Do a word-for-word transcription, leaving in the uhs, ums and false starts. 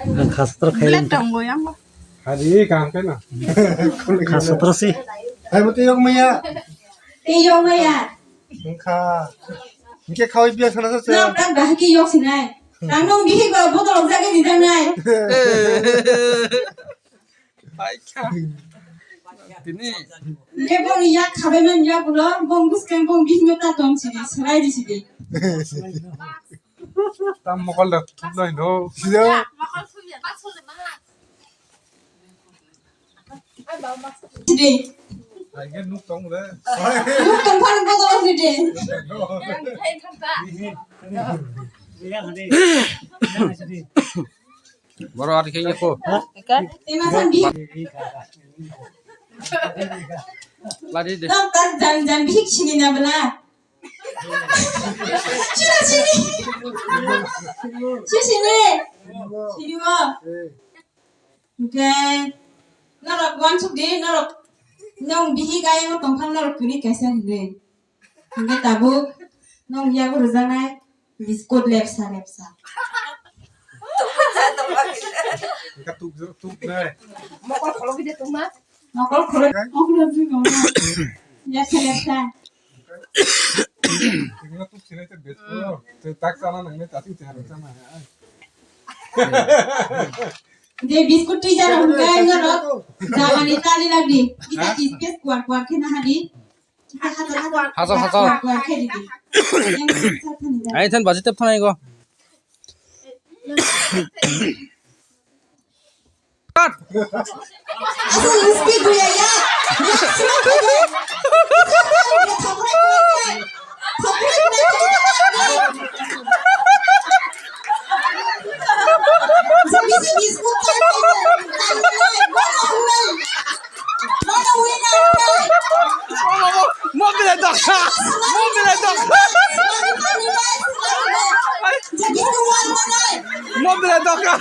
Ang khastra khai. Hari kaham khe na. Khastra si. Hai mo tiyok maya. Tiyok maya. Engkha. Engke khawai biya sana sa. Na pran bahaki yok sinai. Tang nong bihi ba bodol jage di dangnai. Tini. Nge bong yak khabai man yak ulo, bong buskang bong bihno ta tong sidi, salai di sidi. Tam mokol da thupnai no. Siya. Sidi. Ai, nuk tong re. Nuk tong phan bodol sidi. Boro ar khe ko. Ema san bi. Lari de. Tam tar jan jan bihik sini na bela. Sini sini. Sini sini. Sini mo. Hingke norok wansuk di, norok nong bihik ayang tongphang norok kwrwi kaisa hinwi. Hingke tabuk nong yago rwjaknai biskut lepsa lepsa. Engka tuk, tuk nai. Mokol kholo bide tuma. Mokol kholo, mokol kholo bide tuma. Lepsa lepsa. Engka tuk sinai te biskut. Te tak sana nang ne tati te harus sana ya. Je biskut twi jana hwnkhai norok jagani tali lagdi. Kita space kuar kuar khe nahadi. Hajar, hajar. Kuar kuar khe didi. Yang sat thani jana. Ai than baji tep thanai go. Asal speed ya ya. Mobile doka! Mobile doka! Mobile doka!